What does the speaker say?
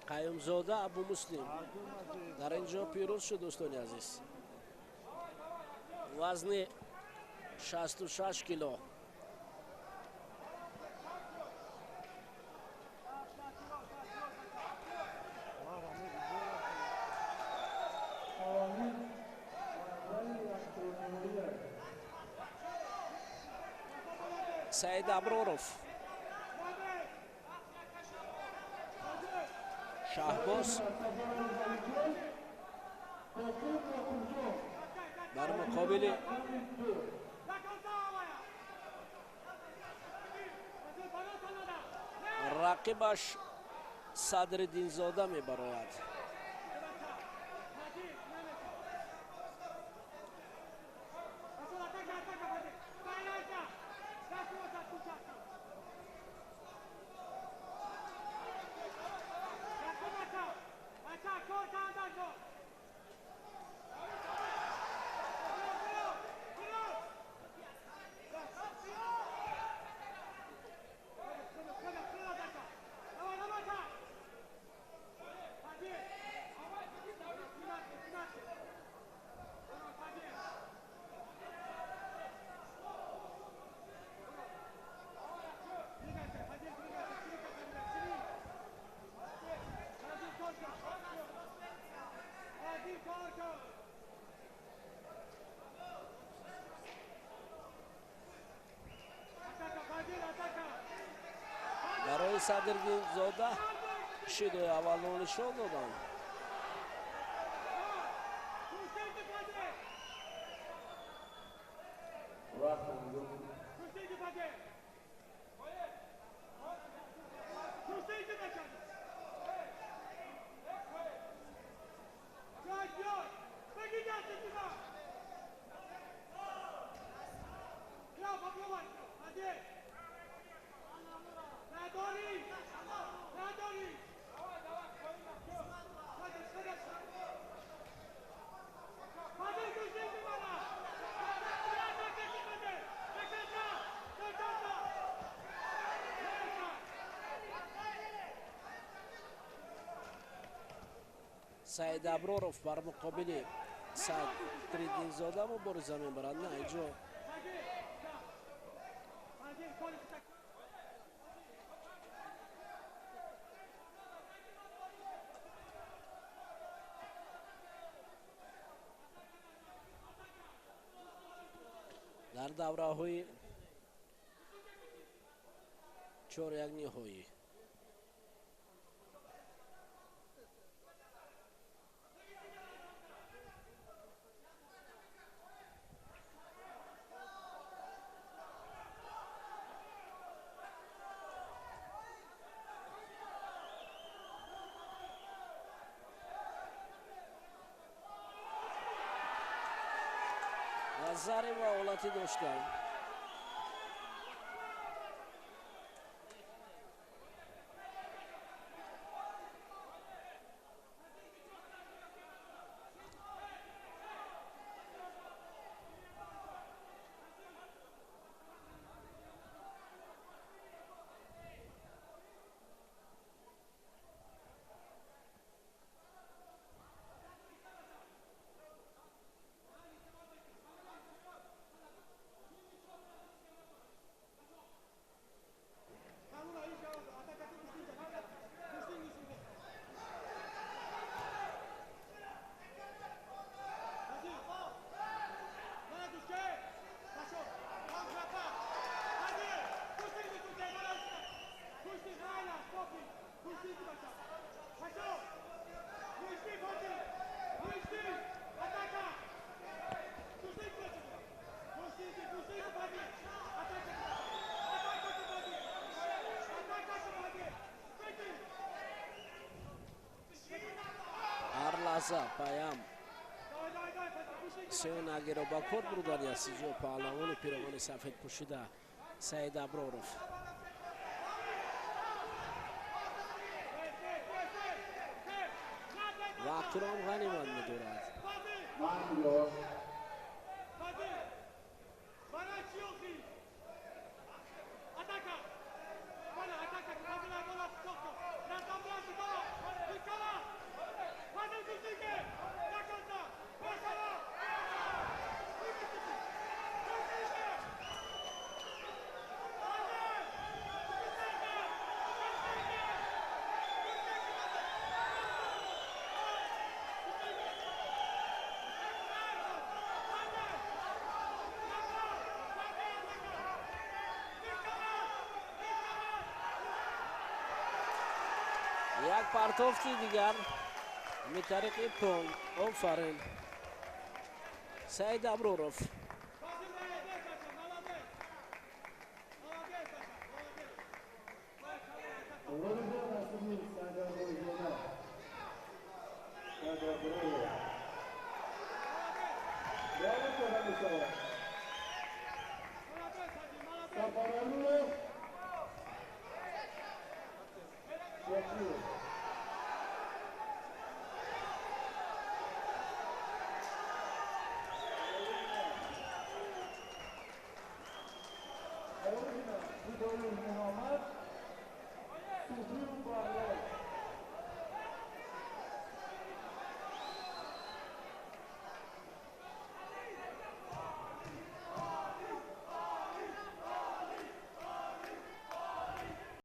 Қаюмзода Абумуслим дар ин ҷо пирӯз шуд, дӯстони азиз. Вазни 66 кило. Саид Аброров, Шаҳбоз бар муқобили рақибаш Садриддинзода мебарояд. Барои Садриддинзода шидои аввалро нишон доданд. Саид Аброров бар муқобили Садриддинзода мубориза мебарад. На инҷо дар давраҳои чоряк ниҳоӣ зарева ҳолатӣ доштанд. Лаҳза паям сеонагиро ба кор бурдани аст иҷо паҳлавони пиромони сафед пӯшида Саид Аброров. Вақтро ҳам ғанимат медорад. Як партофти дигар тариқи пол. Офарин, Саид Аброров.